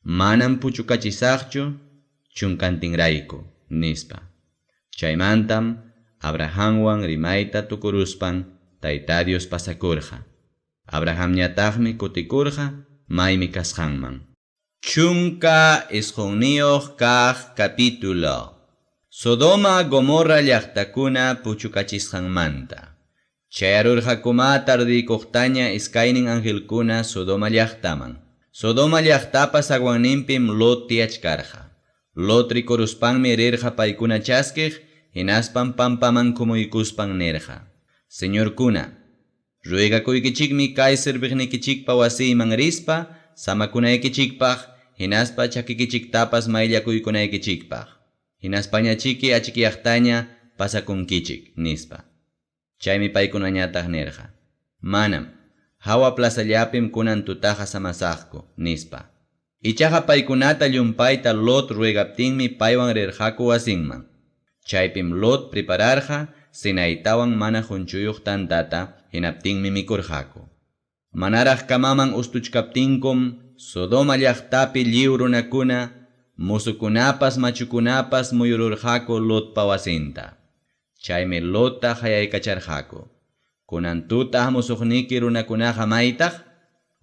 [SPEAKER 1] Manam puchukachisaqchu 10tinrayku, nispa. Chaymantam Abrahamwan rimayta tukuruspan Tayta Dios pasakurqa. Abrahamñataqmi kutikurqa maymi kasqanman. 19 kaq capítulo. Sodoma Gomorra llaqtakuna puchukachisqanmanta. Chayarurqakuma tardiykuqtaña iskaynin angelkuna Sodoma llaqtaman. Sodoma llaqtapa zaguanninpim Lot tiyachkarqa. Lot rikuruspanmi rirqa paykuna chaskiq, hinaspan pampaman kumuykuspan nirqa: Señorkuna, ruegakuykichikmi kay serviqnikichikpa wasiyman rispa samakunaykichikpaq, hinaspa chakikichiktapas mayllakuykunaykichikpaq. Hinaspañachiki achikyaqtaña pasakunkichik, nispa. Chaymi paykunañataq nirqa: Manam, hawa plazallapim kunan tutaqa samasaqku, nispa. Ichaqa paykunata llumpayta Lot ruegaptinmi paywan rirqaku wasinman. Chaypim Lot prepararqa cenaytawan mana qunchuyuq tantata, hinaptinmi mikurqaku. Manaraq kamaman ustuchkaptinkum Sodoma llaqtapi lliw runakuna musukunapas machukunapas muyururqaku Lotpa wasinta. Chaymi Lotta qayaykacharqaku. Kunan tuta hamusuqniki runakunaqa maytaq?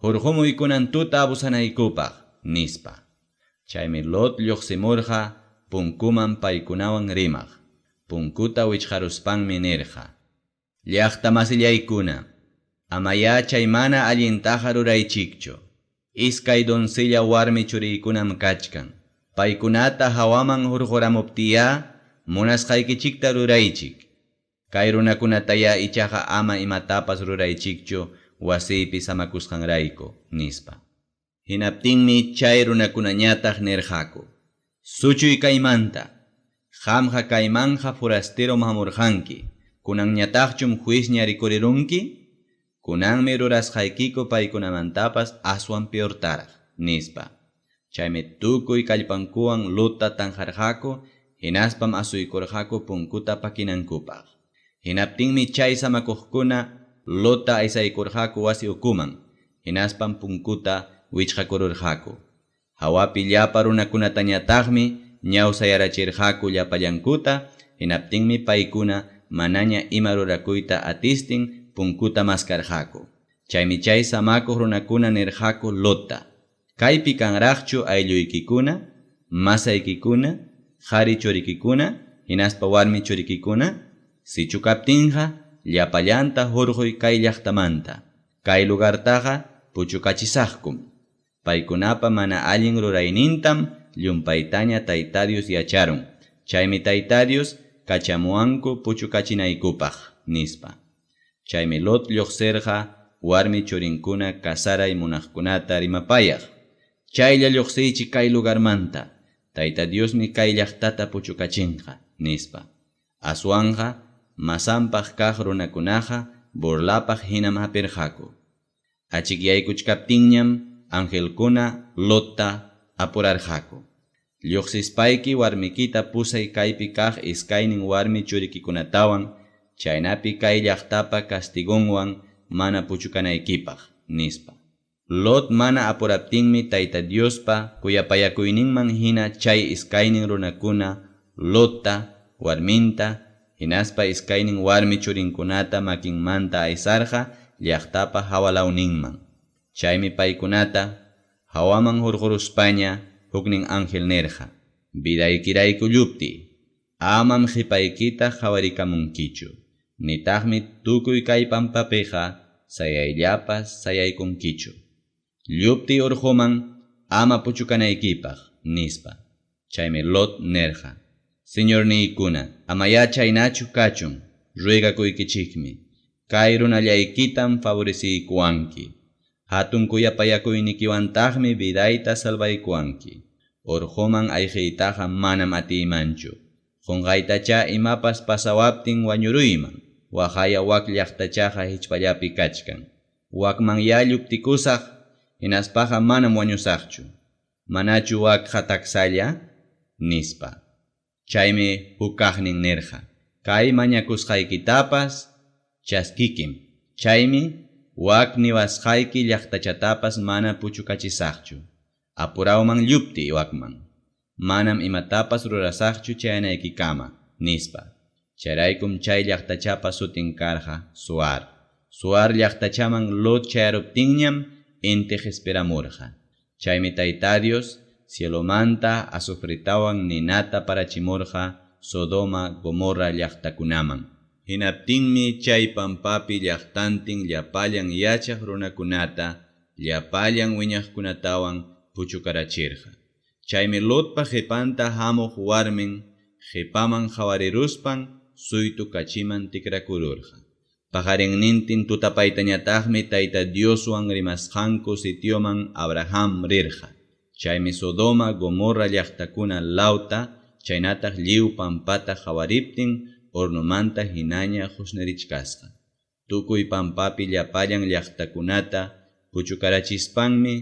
[SPEAKER 1] Hurqumuy kunan tuta abusanaykupaq, nispa. Chaymi Lot lluqsimurqa punkuman paykunawan rimaq. Punkuta wichqaruspanmi nirqa. Llaqtamasillaykuna, amayá chay mana allintaqa ruraychikchu. Iskay doncella warmi churiykunam kachkan. Paykunata hawaman hurquramuptiyá munasqaykichikta ruraychik. Kay runakunatayá ichaqa ama imatapas ruraychikchu wasiypi samakusqanrayku, nispa. Hinaptinmi chay runakunañataq nirqaku. Suchuy kaymanta! Qamqa kaymanqa forasterom hamurqanki, kunanñataqchum juezña rikurirunki? Kunanmi rurasqaykiku paykunamantapas aswan peortaraq, nispa. Chaymi tukuy kallpankuwan Lotta tanqarqaku hinaspam asuykurqaku punkuta pakinankupaq. Hinaptinmi chay samakuqkuna Lotta aysaykurqaku wasi ukuman, hinaspam punkuta wichqakururqaku. Hawapi llapa runakunatañataqmi ñawsayarachirqaku llapallankuta, hinaptinmi paykuna manaña ima rurakuyta atistin punkuta maskarqaku. Chaymi chay samakuq runakuna nirqaku Lotta: Kaypi kanraqchu aylluykikuna, masaykikuna, qari churikikuna hinaspa warmi churikikuna? Sichu kaptinqa llapallanta hurquy kay llaqtamanta. Kay lugartaqa puchukachisaqkum. Paykunapa mana allin ruraynintam llumpaytaña Tayta Dios yacharun. Chaymi Tayta Dios kachamuwanku puchukachinaykupaq, nispa. Chaymi Lot lluqsirqa warmi churinkuna casaray munaqkunata rimapayaq. Chaylla lluqsiychik kay lugarmanta. Tayta Diosmi kay llaqtata puchukachinqa, nispa. Aswanqa masanpaq kaq runakunaqa burlapaq hinam hapirqaku. Achikyaykuchkaptinñam angelkuna Lotta apurarqaku. Lluqsispayki warmikita pusay kaypi kaq iskaynin warmi churikikunatawan, chaynapi kay llaqtapa castigonwan mana puchukanaykipaq, nispa. Lot mana apuraptinmi Tayta Diospa kuyapayakuyninman hina chay iskaynin runakuna Lotta, warminta hinaspa iskaynin warmi churinkunata makinmanta aysarqa llaqtapa hawalawninman. Chaymi paykunata hawaman hurquruspaña huknin ángel nirqa: Vidaykirayku lluptiy, amam qipaykita qawarikamunkichu, nitaqmi tukuy kay pampapiqa sayayllapas sayaykunkichu. Lluptiy urquman ama puchukanaykipaq, nispa. Chaymi Lot nirqa: Señorniykuna, amayá chaynachu kachun, ruegakuykichikmi. Kay runallaykitam favoreciykuwanki. Hatun kuyapayakuynikiwantaqmi vidayta salvaykuwanki. Urquman ayqiytaqa manam atiymanchu. Qunqaytachá imapas pasawaptin wañuruyman. Waqaya wak llaqtachaqa hichpallapi kachkan. Wakmanyá lluptikusaq, hinaspaqa manam wañusaqchu. Manachu wakqa taksalla? Nispa. Chaymi hukkaqnin nirqa: Kay mañakusqaykitapas chaskikim. Chaymi wak niwasqayki llaqtachatapas mana puchukachisaqchu. Apurawman lluptiy wakman. Manam imatapas rurasaqchu chayanaykikama, nispa. Chayraykum chay llaqtachapa sutin karqa Zoar. Zoar llaqtachaman Lot chayaruptinñam inti qispiramurqa. Chaymi Tayta Dios cielomanta azufretawan ninata parachimurqa Sodoma, Gomorra llaqtakunaman. Hinaptinmi chay pampapi llaqtantin llapallan yachaq runakunata, llapallan wiñaqkunatawan puchukarachirqa. Chaymi Lotpa qipanta hamuq warmin qipaman qawariruspan suytu kachiman tikrakururqa. Paqarinnintin tutapaytañataqmi Tayta Dioswan rimasqanku sitioman Abraham rirqa. Chaymi Sodoma, Gomorra llaqtakuna lawta chaynataq lliw pampata qawariptin hornomanta hinaña qusnirichkasqa. Tukuy pampapi llapallan llaqtakunata puchukarachispanmi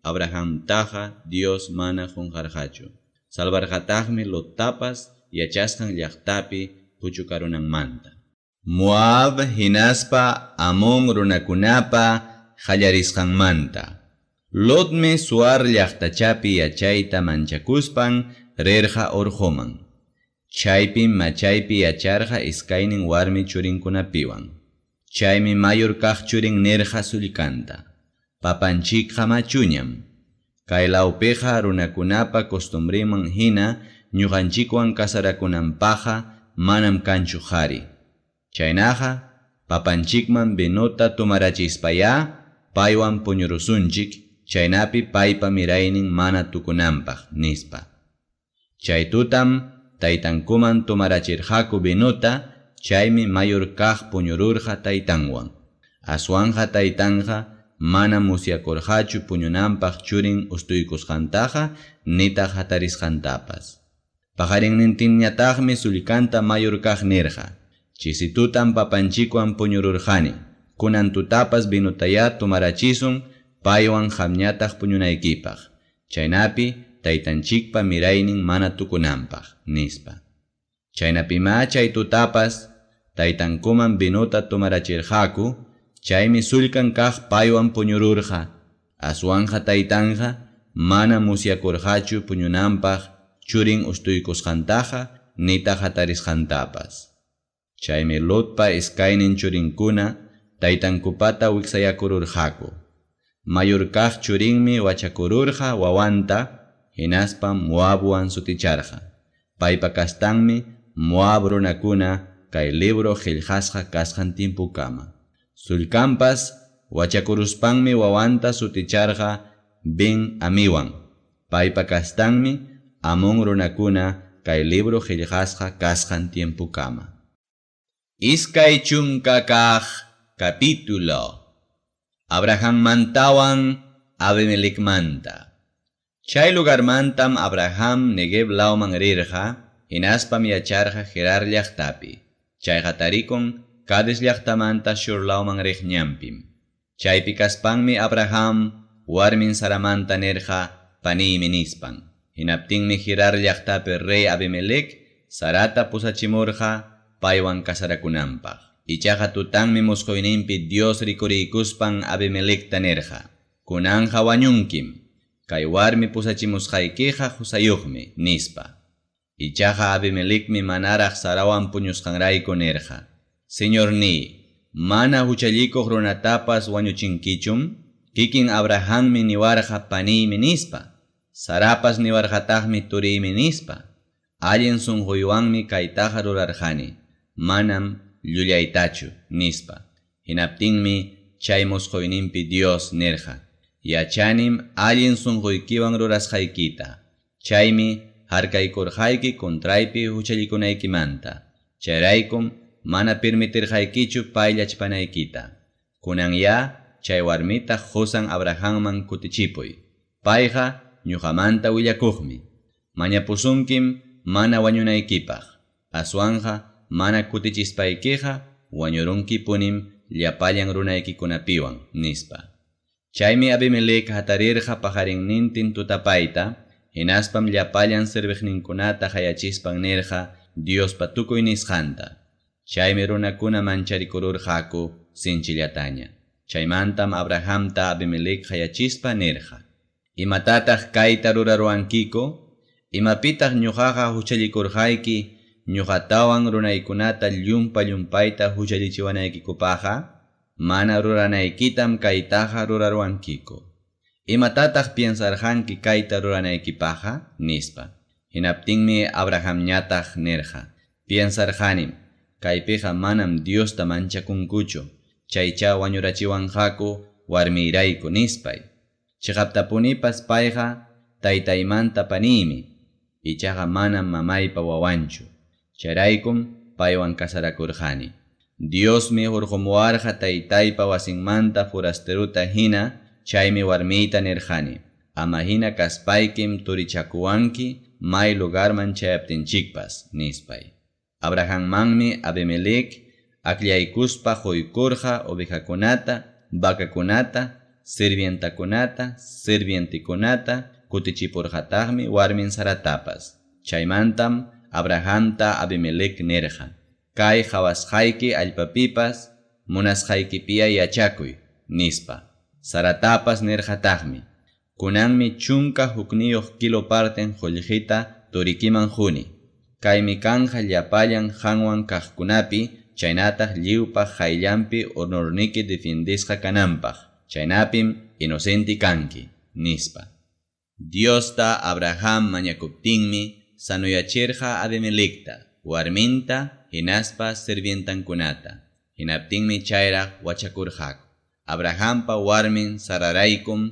[SPEAKER 1] Abrahamtaqa Dios mana qunqarqachu. Salvarqataqmi Lottapas yachasqan llaqtapi puchukarunanmanta. Moab hinaspa Amón runakunapa qallarisqanmanta. Lotmi Zoar llaqtachapi yachayta manchakuspan rirqa urquman. Chaypim machaypi yacharqa iskaynin warmi churinkunapiwan. Chaymi mayor kaq churin nirqa sullkanta: Papanchikqa machuñam. Kay lawpiqa runakunapa costumbrenman hina ñuqanchikwan casarakunanpaqqa manam kanchu qari. Chaynaqa, papanchikman vinota tomarachispayá paywan puñurusunchik, chaynapi paypa miraynin mana tukunanpaq, nispa. Chay tutam taytankuman tomarachirqaku vinota, chaymi mayor kaq puñururqa taytanwan. Aswanqa taytanqa manam musyakurqachu puñunanpaq churin ustuykusqantaqa nitaq hatarisqantapas. Paqarinnintinñataqmi sullkanta mayor kaq nirqa: Chisi tutam papanchikwan puñururqani, kunan tutapas vinotayá tomarachisun paywan qamñataq puñunaykipaq, chaynapi taytanchikpa miraynin mana tukunanpaq, nispa. Chaynapimá chay tutapas taytankuman vinota tomarachirqaku, chaymi sullkan kaq paywan puñururqa. Aswanqa taytanqa manam musyakurqachu puñunanpaq churin ustuykusqantaqa nitaq hatarisqantapas. Chaymi Lotpa iskaynin churinkuna taytankupata wiksayakururqaku. Mayor kaq churinmi wachakururqa wawanta, hinaspam Moabwan suticharqa. Paypa kastanmi Moab runakuna kay libro qellqasqa kasqan tiempokama. Sullkanpas wachakuruspanmi wawanta suticharqa Ben-Amiwan. Paypa kastanmi Amón runakuna kay libro qellqasqa kasqan tiempokama. 20 kaq capítulo. Abrahammantawan Abimelecmanta. Chay lugarmantam Abraham Neguev lawman rirqa, hinaspam yacharqa Gerar llaqtapi. Chayqa tarikun Cades llaqtamanta Shur lawman riq ñanpim. Chaypi kaspanmi Abraham warmin Saramanta nirqa paniymi nispan. Hinaptinmi Gerar llaqtapi rey Abimelec Sarata pusachimurqa paywan casarakunanpaq. Ichaqa tutanmi musquyninpi Dios rikuriykuspan Abimelecta nirqa: Kunanqa wañunkim, kay warmi pusachimusqaykiqa qusayuqmi, nispa. Ichaqa Abimelecmi manaraq Sarawan puñusqanrayku nirqa: Señorniy, mana huchallikuq runatapas wañuchinkichum? Kikin Abrahammi niwarqa paniymi nispa. Sarapas niwarqataqmi turiymi nispa. Allin sunquywanmi kaytaqa rurarqani, manam llullaytachu, nispa. Hinaptinmi chay musquyninpi Dios nirqa: Yachanim allin sunquykiwan rurasqaykita. Chaymi harkaykurqayki contraypi huchallikunaykimanta. Chayraykum mana permitirqaykichu payllachpanaykita. Kunanyá chay warmita qusan Abrahamman kutichipuy. Payqa ñuqamanta willakuqmi. Mañapusunkim mana wañunaykipaq. Aswanqa mana kutichispaykiqa wañurunkipunim llapallan runaykikunapiwan, nispa. Chaymi Abimelec hatarirqa paqarinnintin tutapayta, hinaspam llapallan serviqninkunata qayachispan nirqa Diospa tukuy nisqanta. Chaymi runakuna mancharikururqaku sinchillataña. Chaymantam Abrahamta Abimelec qayachispa nirqa: Imatataq kayta ruraruwankiku? Imapitaq ñuqaqa huchallikurqayki ñuqatawan runaykunata llumpa-llumpayta huchallichiwanaykikupaqqa? Mana ruranaykitam kaytaqa ruraruwankiku. Imatataq piensarqanki kayta ruranaykipaqqa? Nispa. Hinaptinmi Abrahamñataq nirqa: Piensarqanim, kaypiqa manam Diosta manchakunkuchu, chaychá wañurachiwanqaku warmiyrayku, nispay. Chiqaptapunipas payqa taytaymanta paniymi, ichaqa manam mamaypa wawanchu. Chayraykum paywan casarakurqani. Diosmi hurqumuwarqa taytaypa wasinmanta forasteruta hina, chaymi warmiyta nirqani: Ama hina kaspaykim turichakuwanki may lugarman chayaptinchikpas, nispay. Abrahammanmi Abimelec akllaykuspa quykurqa ovejakunata, vacakunata, sirvientakunata, sirvientikunata, kutichipurqataqmi warmin Saratapas. Chaymantam Abrahamta Abimelec nirqa: Kay qawasqayki allpapipas munasqaykipiya yachakuy, nispa. Saratapas nirqataqmi: Kunanmi 11 kilo parten qollqeta turikiman qoni. Kaymi kanqa llapallan qanwan kaqkunapi chaynataq lliwpa qayllanpi honorniki defiendesqa kananpaq, chaynapim inocente kanki, nispa. Diosta Abraham mañakuptinmi sanoyachirqa Abimelecta, warminta hinaspa sirvientankunata, hinaptinmi chayraq wachakurqaku. Abrahampa warmin Sararaykum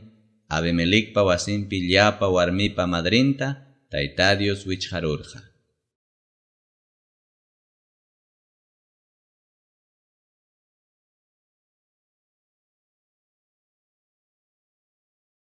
[SPEAKER 1] Abimelecpa wasinpi llapa warmipa madrenta Tayta Dios wichqarurqa.